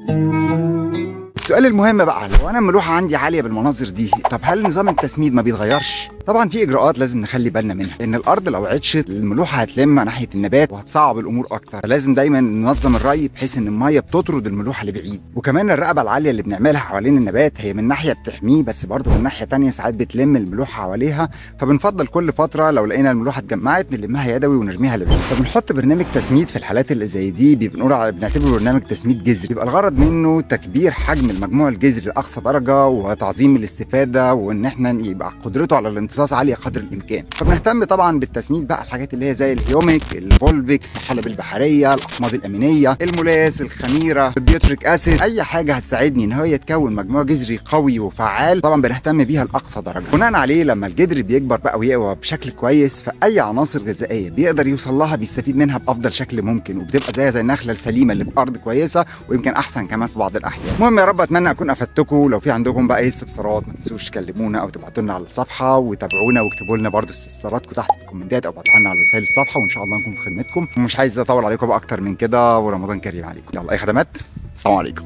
السؤال المهم بقى، لو انا الملوحه عندي عالية بالمناظر دي، طب هل نظام التسميد ما بيتغيرش؟ طبعا في اجراءات لازم نخلي بالنا منها، لان الارض لو عطشت الملوحه هتلم ناحية النبات وهتصعب الامور اكتر، فلازم دايما ننظم الري بحيث ان المية بتطرد الملوحه لبعيد. وكمان الرقبة العالية اللي بنعملها حوالين النبات هي من ناحية بتحميه، بس برضه من ناحية ثانية ساعات بتلم الملوحه حواليها، فبنفضل كل فترة لو لقينا الملوحه اتجمعت نلمها يدوي ونرميها لبعيد. فبنحط برنامج تسميد في الحالات اللي زي دي، بنقول بنعتبره برنامج تسميد جذري، بيبقى الغرض منه تكبير حجم المجموع الجذري لاقصى درجه وتعظيم الاستفادة، وان احنا يبقى قدرته على الامتصاص عالية قدر الامكان. فبنهتم طبعا بالتسميد بقى الحاجات اللي هي زي ال humic، ال fulvic، الطحالب البحرية، الاحماض الامينية، ال molasses، الخميره، ال butyric acid، اي حاجة هتساعدني ان هي تكون مجموع جذري قوي وفعال، طبعا بنهتم بيها لاقصى درجه. بناء عليه لما الجذر بيكبر بقى ويقوى بشكل كويس، فاي عناصر غذائية بيقدر يوصل لها بيستفيد منها بافضل شكل ممكن، وبتبقى زي النخلة السليمة اللي في ارض كويسة، ويمكن احسن كمان في بعض الاحيان. المهم يا رب اتمنى اكون افدتكم. لو في عندكم بقى اي استفسارات ما تنسوش تكلمونا او تبعتوا لنا على الصفحة، وتابعونا واكتبوا لنا برضه استفساراتكم تحت في الكومنتات او ابعتوها لنا على رسائل الصفحة، وان شاء الله نكون في خدمتكم. ومش عايز اطول عليكم بقى اكتر من كده، ورمضان كريم عليكم. يلا اي خدمات، السلام عليكم.